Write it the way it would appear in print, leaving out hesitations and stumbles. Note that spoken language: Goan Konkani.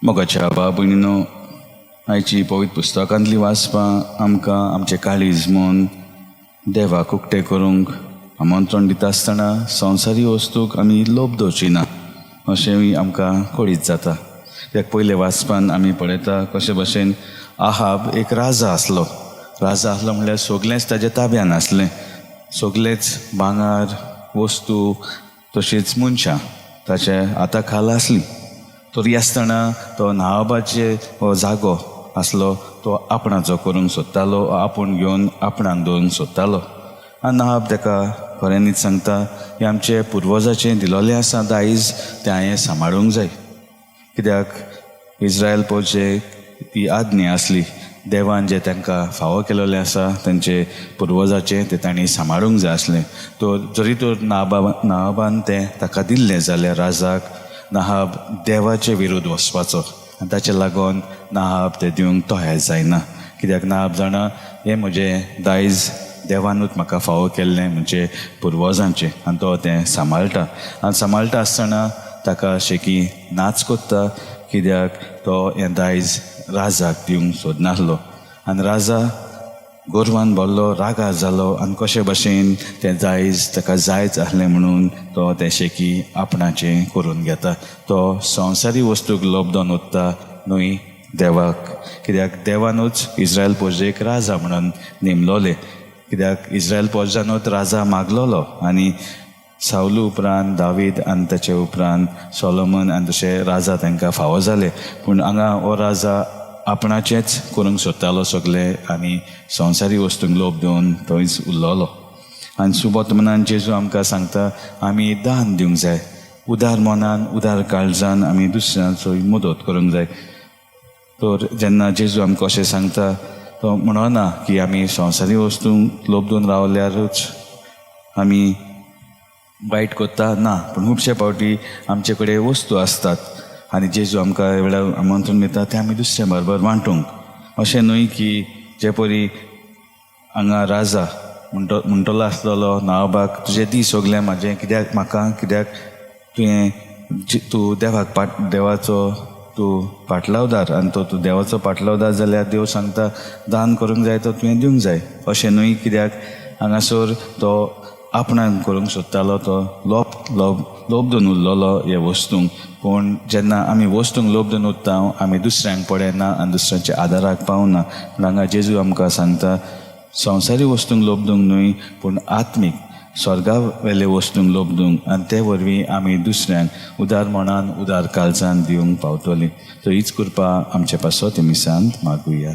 मोगाच्या बाबणीनो, आयची पवित्र पुस्तकांतली वाचपां आमकां आमचें काळीज मन देवाक उक्तें करूंक आमंत्रण दिता आसतना संवसारी वस्तूक आमी लोभ दवरची ना अशेंय आमकां कळीत जाता. कित्याक पयले वाचपान आमी पळयता कशे भशेन आहाब एक राजा आसलो. राजा आसलो म्हणल्यार सगलेंच ताज्या ताब्यान आसलें, सगलेंच भांगर वस्तू तशीच मनशां ताच्या हाता खाला आसली. तरी आसतना तो नाहाबाचे हो जागो आसलो तो आपणाचो करूंक सोदतालो, आपूण घेवन आपणाक दवरूंक सोदतालो. आनी नाहाब ताका खऱ्यांनीच सांगता हें आमचे पुर्वजाचें दिलोलें आसा दायज, तें हांवें सांबाळूंक जाय. कित्याक इस्रायल पोवचे ती आज्ञा आसली, देवान जें तांकां फावो केलेलें आसा तांचे पुर्वजाचें तें तांणी सांबाळूंक जाय आसलें. तो जरी तर नाहाबान तें ताका दिल्लें जाल्यार राजाक नाहाब देवाचे विरुद्ध वचपाचो आनी ताचे लागून नाहाब तें दिवंक तयार जायना. कित्याक नाहाब जाणा हें म्हजें दायज देवानूच म्हाका फावो केल्लें म्हणजे पुर्वजांचें, आनी तो तें सांबाळटा. आनी सांबाळटा आसतना ताका शेकी नाच कोत्ता, कित्याक तो हें दायज राजाक दिवंक सोदनासलो. आनी राजा गोरवान भरलो, रागार जालो आनी कशे भशेन तें दायज ताका जायच आसलें म्हणून तो तें शेकी आपणाचें करून घेता. तो संवसारी वस्तूक लोबदोन उरता न्हय देवाक, कित्याक देवानूच इस्रायल पोरजेक राजा म्हणून नेमलोले. कित्याक इस्रायल पोरजानूच राजा मागलोलो आनी सावलू उपरांत दावीद आनी ताचे उपरांत सोलोमन आनी तशे राजा तांकां फावो जाले. पूण हांगा हो राजा आपणाचेंच करूंक सोदतालो सगलें आनी संवसारी वस्तूंक लोभ दिवन थंयच उरलोलो. आनी सुबोत मनान जेजू आमकां सांगता आमी दान दिवंक जाय, उदार मनान उदार काळजान आमी दुसऱ्यांचो मदत करूंक जाय. तर जेन्ना जेजू आमकां अशें सांगता तो म्हणना की आमी संवसारी वस्तूंक लोभ दिवन रावल्यारूच आमी वायट करता ना, पूण खुबशे फावटी आमचे कडेन वस्तू आसतात आनी जेजू आमकां वेळार आमंत्रण दिता तें आमी दुसऱ्या बरोबर वांटूंक. अशें न्हय की जे परी हांगा राजा म्हणटलो आसलेलो नावाबाक तुजें दी सगलें म्हाजें, कित्याक म्हाका, कित्याक तुवें तूं देवाक पाट देवाचो तूं पाटलावदार आनी तो तूं देवाचो पाटलावदार जाल्यार देव सांगता दान करूंक जाय तो तुवें दिवंक जाय. अशें न्हय, कित्याक हांगासर तो आपणाक करूंक सोदतालो, तो लोब लोब लोब दिवन उरलोलो हे वस्तूंक. पूण जेन्ना आमी वस्तूंक लोब दिवन उरता आमी दुसऱ्यांक पळयना आनी दुसऱ्यांच्या आदाराक पावना. पूण हांगा जेजू आमकां सांगता संवसारी वस्तूंक लोब दिवंक न्हय, पूण आत्मीक स्वर्गा वेले वस्तूंक लोब दिवंक आनी ते वरवीं आमी दुसऱ्यांक उदार मनान उदार काळजान दिवंक पावतलीं. तर हीच कृपा आमचे पासत मिसांत मागुया.